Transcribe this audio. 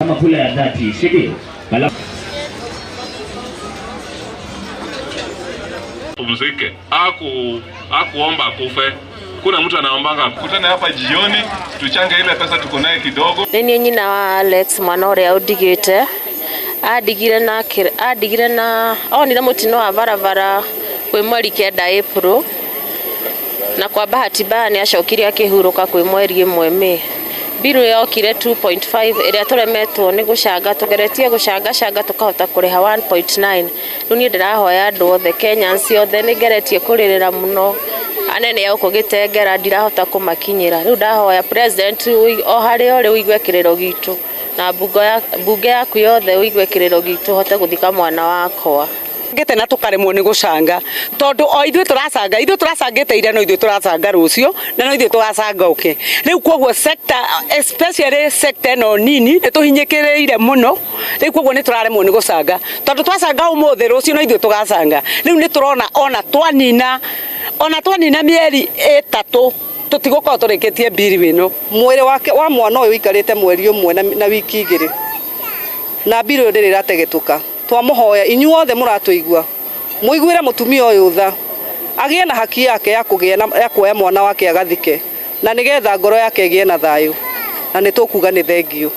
Kama kula ya dhati, si ndio? Alafu Pumzike. Hakuomba akufe. Kuna mtu anaombanga kutana hapa jioni tuchange ile pesa tuko naye kidogo. Nĩ niĩ nyina wa Alex, mwana ũrĩa ũndigĩte andigire na andigire na onire mũtino wa barabara kwĩ mweri 9 April, na kwa bahati mbaya nĩ acokire akĩhurũka kwĩ mweri 1 May. Biru yokire 2.5 ĩrĩa tũremetwo nĩ gũcanga, tũgeretie gũcanga canga tũkahota kũrĩha 1.9. Rĩu niĩ ndĩrahoya andũ othe, Kenyans othe, nĩ ngeretie kũrĩrĩra mũno anene a gũkũ Gĩtengera, ndirahota kũmakinyĩra. Rĩu ndahoya president o harĩa ũrĩ ũigue kĩrĩro gitũ, na mbunge yaku yothe ũigue kĩrĩro gitũ, hote gũthika mwana wakwa. Ngĩte na tũkaremwo nĩ gũcanga tondũ o ithuĩ tũracanga, ithuĩ tũracangĩte ira, no ithuĩ tũracanga rũciũ, na no ithuĩ tũgacanga ũkĩ. Rĩu koguo sector, especially sector ĩno nini, nĩ tũhinyĩkĩrĩire mũno. Rĩu koguo nĩ tũraremwo nĩ gũcanga tondũ twacanga ũmũthĩ, rũciũ no ithuĩ tũgacanga. Rĩu nĩ tũrona ona twanina mĩeri 3 tũtigũkorwo tũrĩkĩtie mbiri ĩno. Mwĩrĩ wake wa mwana ũyũ ũikarĩte mweri 1 na wiki 2, na mbirũ ĩyo ndĩrĩ ĩrategetũka. Twamũhoya inyuothe mũratũigua mũiguĩre mũtumia ũyũ tha, agĩe na haki yake ya kũgĩa na ya kuoya mwana wake agathike, na nĩgetha ngoro yake ĩgĩe na thayũ, na nĩ tũkuga nĩ thengiũ.